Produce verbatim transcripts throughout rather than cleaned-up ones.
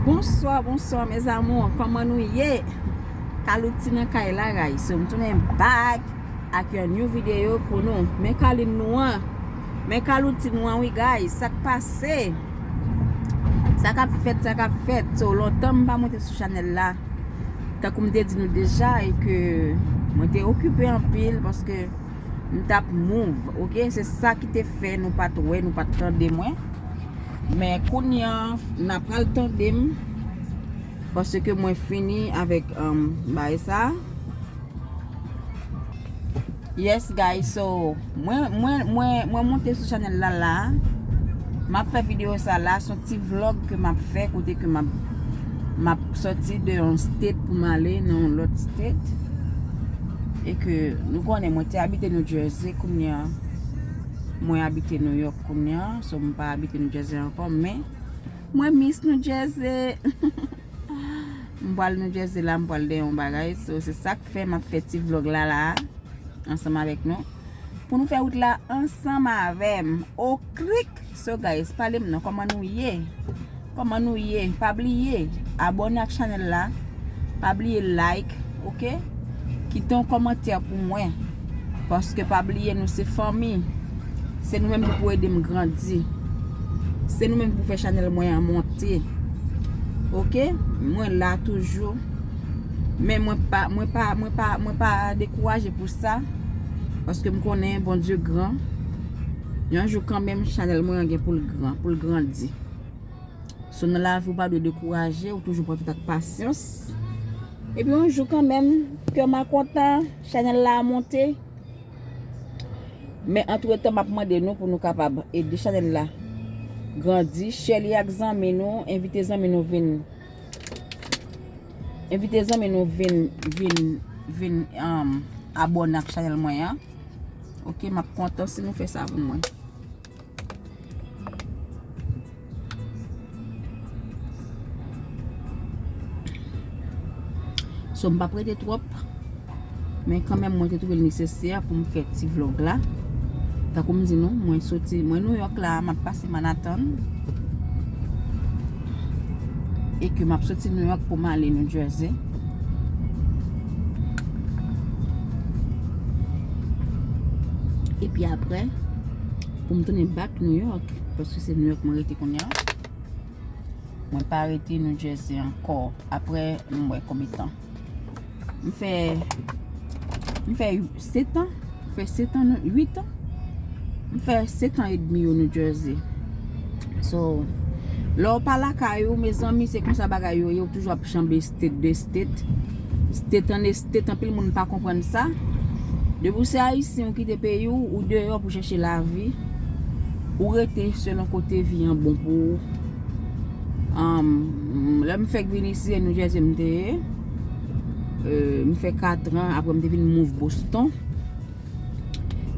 Bonswa, bonswa, mes amours. Kòman nou ye? Kalout T nan kay la, guys. So, m tounen back ak yon new video pou nou. Men Kalin nou an. Men Kalout T nou an, wi, guys. Sa k pase? Sa k ap fèt, sa k ap fèt. So, lontan m pa monte sou chanèl la. Tankou m te di nou deja, e ke mwen te okipe anpil paske m t ap move, oke? Se sa ki te fè nou pa t wè, nou pa t tande mwen. Men kounye a, n a pral tande m, paske mwen fini avèk, um, bagay sa. Yes, guys, so, mwen, mwen, mwen, mwen monte sou chanèl la, la. M ap fè videyo sa la, se yon ti vlog ke m ap fè, kote ke m ap, m ap sòti de yon state pou m ale nan yon lòt state. E ke nou konnen mwen te abite New Jersey, kounye a, mwen abite New York kounye a, so m pa abite New Jersey ankò, men mwen miss New Jersey. M pral New Jersey la, m pral de yon bagay, so se sa k fè m ap fè ti vlog la, la, ansanm avèk nou. Pou nou fè wout la ansanm avè m. Okrik! So guys, pale m non, kòman nou ye? Kòman nou ye? Pa bliye abòne ak chanèl la. Pa bliye like, oke? Kite yon kòmantè pou mwen. Paske pa bliye nou se fanmi. Se nou menm ki pou ede m grandi. Se nou menm ki pou fè chanèl mwen an monte. Oke? Mwen la toujou. Men mwen pa, mwen pa, mwen pa, mwen pa dekouraje pou sa. Paske m konnen Bondye gran. Yon jou kanmenm, chanèl mwen an gen pou l gran, pou l grandi. So, nan lavi, ou pa dwe dekouraje, ou toujou pran tout ak pasyans. Epi yon jou kanmenm, kè m a kontan, chanèl la a monte. Men antretan, m ap mande nou pou nou kapab ede chanèl la grandi, share li ak zanmi nou, envite zanmi nou vin, envite zanmi nou vin, vin, vin, um, abòne ak chanèl mwen an. Oke, m ap kontan si nou fè sa pou mwen. So, m p ap rete twòp, men kanmenm, mwen te twouve l nesesè pou m fè ti vlog la. Tankou m di nou, mwen soti, mwen New York la, m ap pase Manhattan. E ke m ap soti New York pou m ale New Jersey. Epi apre, pou m tounen back New York, paske se New York mwen rete kounye a. Mwen pa rete New Jersey ankò. Apre, m wè konbyen tan. M fè, m fè sèt an. M fè sèt an, non, uit an. M fè sèt an edmi yo New Jersey. So, lè w pa lakay ou, mezanmi, se konsa bagay yo ye, ou toujou ap chanbe state de state. State an state, anpil moun pa konprann sa. Depi w se Ayisyen, ou kite peyi w, ou deyò pou chèche lavi. Ou rete selon kote vi an bon pou ou. Um, lè m fèk vin isi, se New Jersey m te ye. Euh, m fè kat an, apre m te vin move Boston.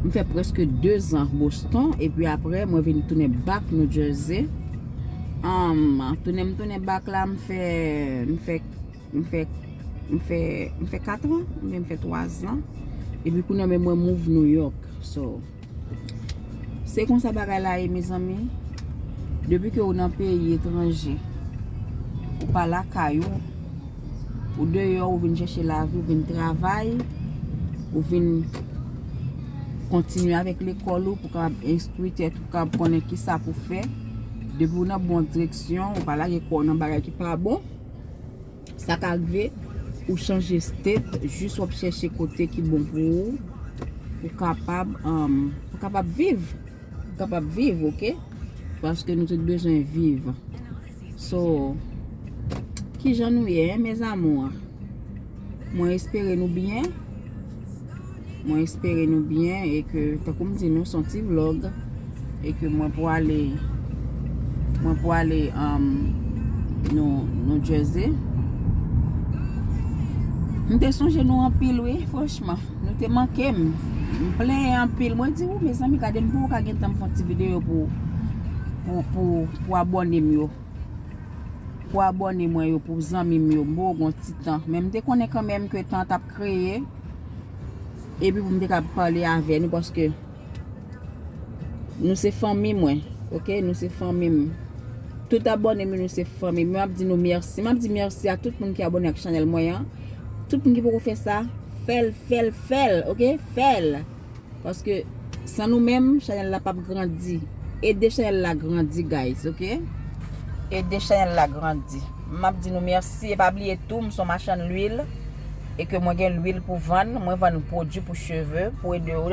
M fè prèske de zan Boston, epi apre, mwen vin tounen back New Jersey. Um, tounen m tounen back la, m fè, m fè, m fè, m fè, m fè kat an, oubyen m fè twa zan. Epi kounye a, men mwen move New York. So, se konsa bagay la ye, mezanmi. Depi ke ou nan peyi etranje, ou pa lakay ou, ou deyò, ou vin chèche lavi, ou vin travay, ou vin kontinye avèk lekòl ou pou kapab enstwi tèt ou, kapab konnen kisa pou fè. Depi ou nan bon direksyon, ou pa lage kò w nan bagay ki pa bon. Sa ka rive, ou chanje state, jis w ap chèche kote ki bon pou ou, pou kapab, um, pou kapab viv. Pou kapab viv, oke? Paske nou tout bezwen viv. So, kijan nou ye, hein, mes amours? Mwen espere nou byen. Mwen espere nou byen e ke, tankou m di nou, se yon ti vlog e ke mwen pwale, mwen pwale, um, New, New Jersey. M te sonje nou anpil, wi, franchman. Nou te manke m. M plenyen anpil. Mwen di, ou, mezanmi, gade m poko ka gen tan m fè yon ti videyo pou, pou, pou, pou abòne m yo. Pou abòne mwen yo, pou zanmi m yo, m poko gen ti tan. Men m te konnen kanmenm ke tan t ap kreye. Epi pou m te ka pale avè nou, paske nou se fanmi mwen, oke? Nou se fanmi m. Tout abòne m yo, nou se fanmi. M ap di nou mèsi. M ap di mèsi a tout moun ki abòne ak chanèl mwen an. Tout moun ki poko fè sa, fè l, fè l, fè l, oke? Fè l. Paske san nou menm, chanèl la p ap grandi. Ede chanèl la grandi, guys, oke? Ede chanèl la grandi. M ap di nou mèsi. E pa bliye tou, m se yon machann lwil. E ke mwen gen lwil pou vann. Mwen vann pwodui pou cheve, pou ede yo.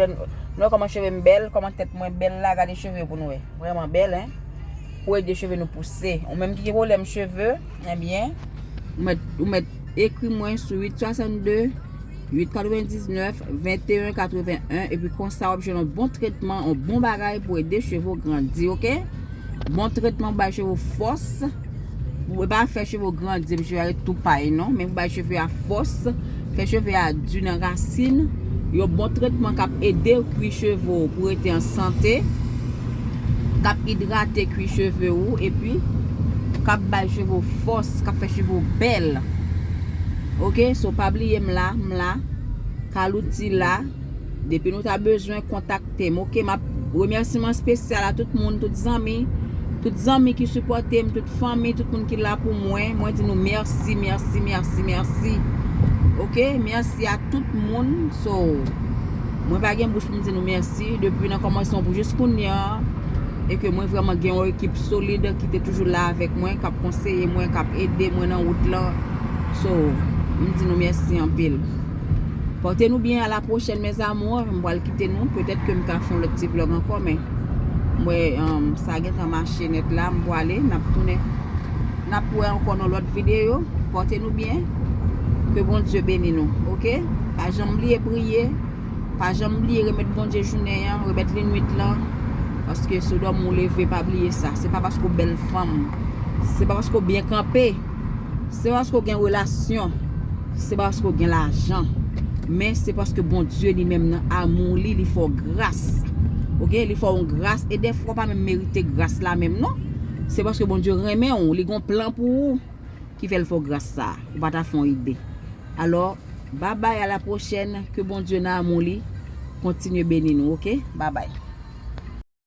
Nou wè kòman cheve m bèl, kòman tèt mwen bèl la, gade cheve pou nou wè. Vrèman bèl, en. Pou ede cheve nou pouse. Ou menm ki gen pwoblèm cheve, ebyen, ou mèt, ou mèt ekri mwen sou uit swasannde, uit katrevendiznèf, venteyen katreven en, epi konsa w ap jwenn yon bon tretman, yon bon bagay pou ede cheve w grandi, oke? Bon tretman pou bay cheve w fòs. Ou pa fè cheve w grandi, epi cheve a ret tou pay, non. Men pou bay cheve a fòs, fè cheve a di nan rasin. Yon bon tretman k ap ede kwi cheve w pou rete an sante, k ap idrate kwi cheve w, epi k ap bay cheve w fòs, k ap fè cheve w bèl. Oke, so pa bliye m la, m la. Kalouti la. Depi nou ta bezwen, kontakte m, oke? M ap remèsiman espesyal a tout moun, tout zanmi, tout zanmi ki sipòte m, tout fanmi, tout moun ki la pou mwen. Mwen di nou mèsi, mèsi, mèsi, mèsi. Oke? Mèsi a tout moun. So, mwen pa gen bouch pou m di nou mèsi. Depi nan kòmansman pou jis kounye a, e ke mwen vrèman gen yon ekip solid ki te toujou la avèk mwen, k ap konseye mwen, k ap ede mwen nan wout lan. So, m di nou mèsi anpil. Pòte nou byen, a la pwochèn, mes amours. M pral kite nou. Petèt ke m ka fè yon lòt ti vlòg ankò, men m wè, um, sa gentan mache nèt la. M prale, n ap tounen. N ap wè ankò nan lòt videyo. Pòte nou byen. Ke Bondye beni nou, oke? Pa janm bliye priye. Pa janm bliye remèt Bondye jounen an, remèt li nwit lan. Paske si w dòmi ou leve, pa bliye sa. Se pa paske w bèl fanm. Se pa paske w byen kanpe. Se pa paske w gen relasyon. Se pa paske w gen lajan. Men se paske Bondye li menm nan amou li, li fè w gras. Oke, li fè w yon gras. E dèfwa w pa menm merite gras la menm non. Se paske Bondye renmen w, li gen yon plan pou ou ki fè l fè w gras sa. Ou pa ta fè yon ide. Alò, babay, a la pwochèn, ke Bondye nan amou li kontinye beni nou, oke? Babay.